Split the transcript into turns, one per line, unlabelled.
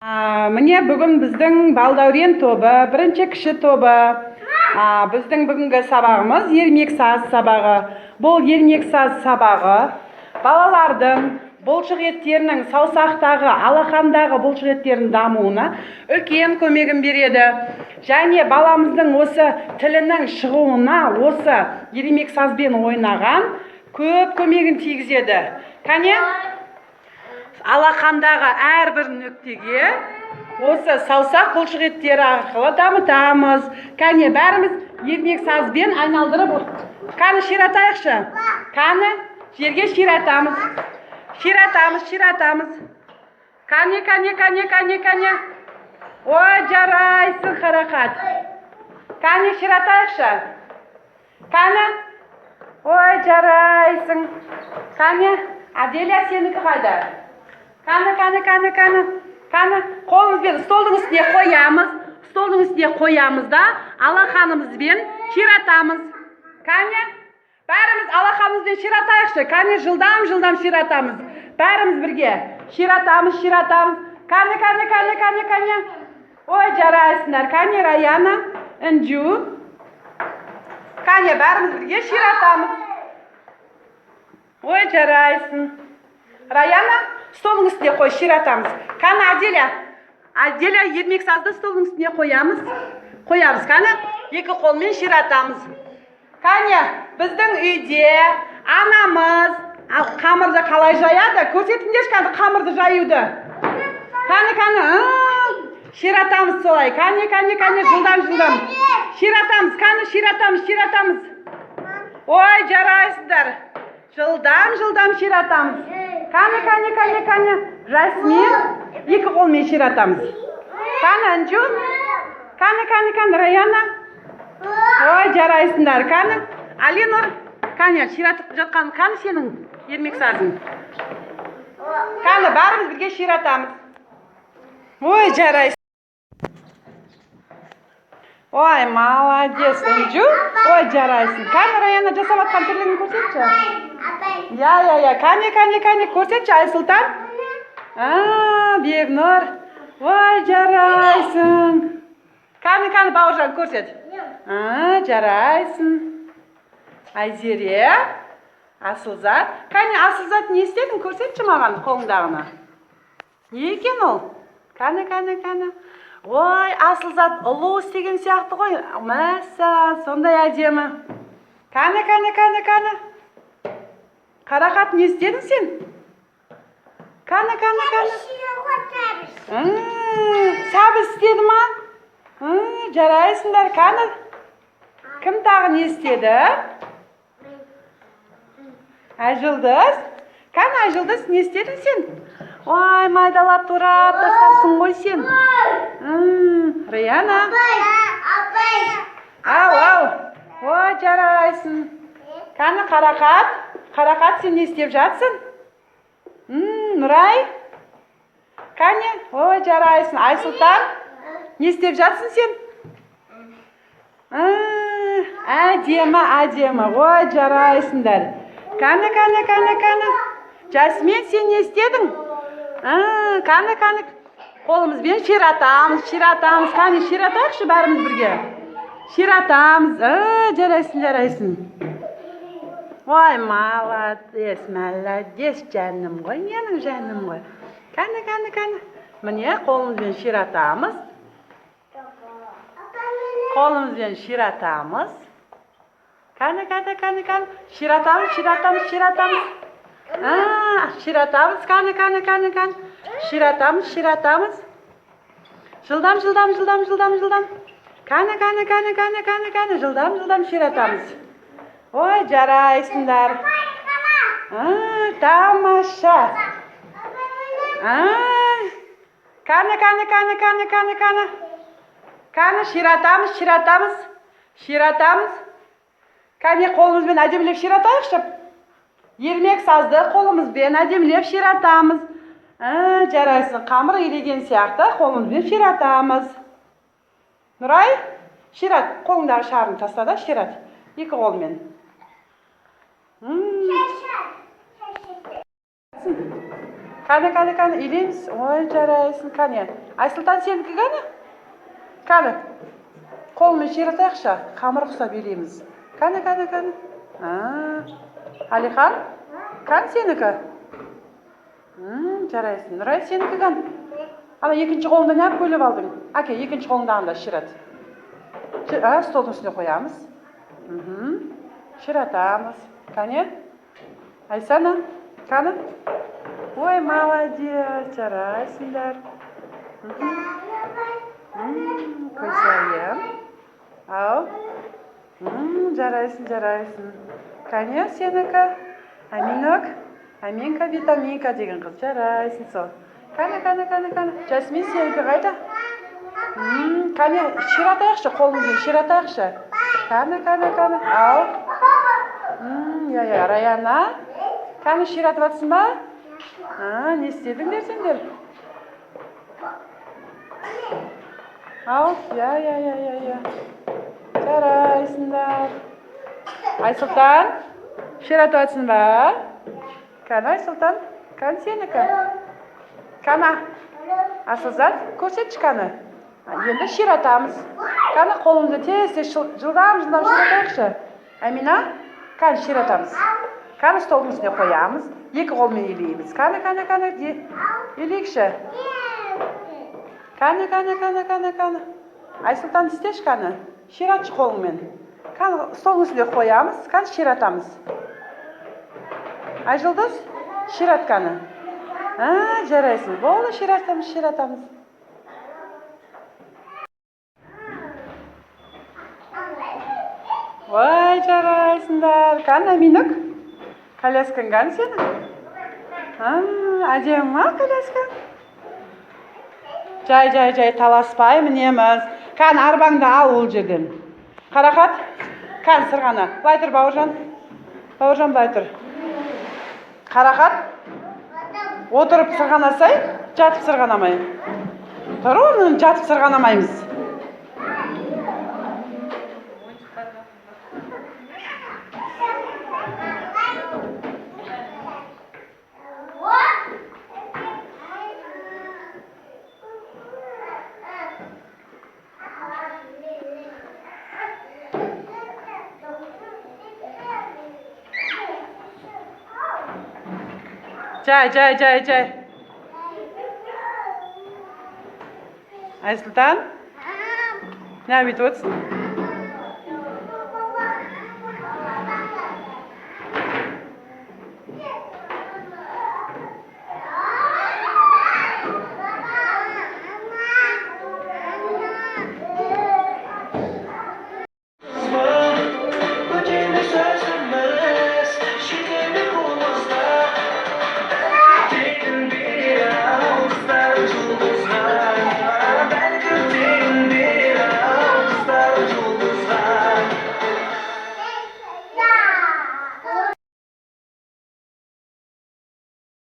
Міне, бүгін біздің Балдәурен тобы, бірінші кіші тобы. Біздің бүгінгі сабағымыз ермек саз сабағы. Бұл ермек саз сабағы балалардың бұлшық еттерінің, саусақтағы, алақандағы бұлшық еттерінің дамуына үлкен көмегін береді. Және баламыздың осы тілінің шығуына осы ермек сазбен ойнаған көп көмегін тигізеді. Кәне, алақандағы әрбір нүктеге осы саусақ бұлшық еттері арқылы дамытамыз. Кәне, бәріміз ермек сазбен айналдырып, кәні, ширатайықшы. Кәні, жерге ширатамыз, ширатамыз, ширатамыз. Кәне, кәне, кәне, кәне, кәне. Ой, жарайсың, Қарақат. Кәне, ширатайықшы. Кәні, ой, жарайсың. Кәне, Аделя, сенікі қайда? Кәні, кәні, кәні, кәні, кәні. Қолымызбен столдың үстіне қоямыз, столдың үстіне қоямыз да, алақанымызбен ширатамыз. Кәне, бәріміз алақанымызбен ширатайықшы. Кәне, жылдам, жылдам ширатамыз, бәріміз бірге ширатамыз, ширатамыз. Кәне, кәне, кәне, кәне, кәне. Ой, жарайсыңдар. Кәне, Раяна, Інжу, кәне, бәріміз бірге ширатамыз. Ой, жарайсың, Раяна. Столдың үстіне қой, ширатамыз. Кәні, Аделя, Аделя, ермек сазды столдың үстіне қоямыз, қоямыз. Кәні, екі қолмен ширатамыз. Кәне, біздің үйде анамыз қамырды қалай жаяды? Көрсетіңдерші, кәні, қамырды жаюды. Кәні, кәні, ширатамыз солай. Кәне, кәне, кәне, жылдам, жылдам ширатамыз. Кәні, ширатамыз, ширатамыз. Ой, жарайсыздар. Жылдам, жылдам ширатамыз. Кәні, кәні, кәні, кәні. Жасмин, екі қолмен ширатамыз. Кәні, Інжу, кәні, кәні, кәні. Раяна, ой, жарайсыңдар. Кәні, Алинұр, кәне, ширатып жатқан, кәні, сенің ермек сазың. Кәні, бәріміз бірге ширатамыз. Ой, жарайсың. Ой, молодец, Інжу. Ой, жарайсың. Кәні, Раяна, жасап жатқан тірлігін көрсетші. Иә, иә, иә. Кәне, кәне, кәне, көрсетші, Айсұлтан. Бекнұр, ой, жарайсың. Кәні, кәні, Бауыржан, көрсет. Жарайсың. Айзере, Асылзат, кәне. Асылзат, не істедің? Көрсетші маған қолыңдағыны. Не екен ол? Кәні, кәні, кәні. Ой, Асылзат ұлу істеген сияқты ғой. Мәссаған, сондай әдемі. Кәні, кәні, кәні, кәні. Қарақат, не істедің сен? Кәні, кәні, кәні. Сәбіз істеді ма? Жарайсыңдар. Кәні, кім тағы не істеді? Айжұлдыз, кәні. Айжұлдыз, не істедің сен? Ой, майдалап турап тастапсың ғой сен. Раяна, ау, ау. Ой, жарайсың. Кәні, Қарақат, Қарақат, сен не істеп жатсың? Нұрай, кәне. Ой, жарайсың. Айсұлтан, не істеп жатсың сен? Әдемі, әдемі. Ой, жарайсыңдар. Кәні, кәні, кәні, кәні. Жасмин, сен не істедің? Кәні, кәні. Қолымызбен ширатамыз, ширатамыз. Кәне, ширатайықшы бәріміз бірге. Ширатамыз. Жарайсың, жарайсың. Ой, молодец, молодец, жаным ғой, менің жаным ғой. Кәні, кәні, кәні. Міне, қолымызбен ширатамыз. Қолымызбен ширатамыз. Кәні, кәні, кәні, кәні. Ширатамыз, ширатамыз, ширатамыз. Ширатамыз, кәні, кәні, кәні, кәні. Ширатамыз, ширатамыз. Жылдам, жылдам, жылдам, жылдам, жылдам. Кәні, кәні, кәні, кәні, кәні, кәні. Жылдам, жылдам ширатамыз. Ой, жарайсыңдар. Тамаша. Кәні, кәні, кәні, кәні, кәні, кәні. Кәні, ширатамыз, ширатамыз. Ширатамыз. Кәне, қолымызбен әдемілеп ширатайықшы. Ермек сазды қолымызбен әдемілеп ширатамыз. Жарайсың. Қамыр илеген сияқты қолымызбен ширатамыз. Нұрай, шират, қолыңдағы шарын таста да шират. Екі қолмен. Кәні, кәні, кәні, илейміз. Ой, жарайсың, кәне. Айсұлтан, сенікі кәні? Кәні. Қолмен ширатайықшы, қамыр құсап илейміз. Кәні, кәні, кәні. Алихан, кәні сенікі? Жарайсың. Нұрай, сенікі кәні? Ана екінші қолыңды неғып бөліп алдың? Әке, екінші қолыңдағын да шират. Столдың үстіне қоямыз. Ширатамыз. Кәне? Айсана, кәні? Ой, молодец, жарайсыңдар. Көзайым. Ау. Жарайсың, жарайсың. Кәне, сенікі? Аминок? Аминка, витаминка деген қыз. Жарайсың сол. Кәне, кәне, кәне, кәне. Жасмин, сенікі қайда? Кәне, ширатайықшы, қолыңызбен ширатайықшы. Кәне, кәне, кәне. Ау. Иә, иә, Раяна. Кәне, ширатып жатсың ба? Не істедіңдер сендер? Ау, иә, иә, иә, иә, иә. Жарайсыңдар. Айсұлтан, ширатып жатсың ба? Кәне, Айсұлтан, кәне сенікі? Кәне, Асылзат, көрсетші кәні. Енді ширатамыз. Кәні, қолымызды тез-тез жылдам, жылдам ширатайықшы. Амина, кәні ширатамыз. Кәні столдың үстіне қоямыз. Екі қолмен илейміз. Кәні, кәні, кәні, илейікші. Кәні, кәні, кәні, кәні, кәні. Айсұлтан, істеші кәні. Ширатшы қолыңмен. Кәні, столдың үстіне қоямыз. Кәні, ширатамыз. Айжұлдыз, шират кәні. Жарайсың. Болды, ширатамыз, ширатамыз. Ой, жарайсыңдар. Кәні, Аминок? Коляскаң кәні сенің? Әдемі ма коляскаң? Жай, жай, жай, таласпай мінеміз. Кәні, арбаңды ал ол жерден. Қарақат, кәні сырғана. Былай тұр, Бауыржан. Бауыржан, былай тұр. Қарақат, отырып сырғанасай, жатып сырғанамай. Тұр орнынан, жатып сырғанамаймыз. Жай, жай, жай, жай. Айсұлтан, не бүйтіп отырсың?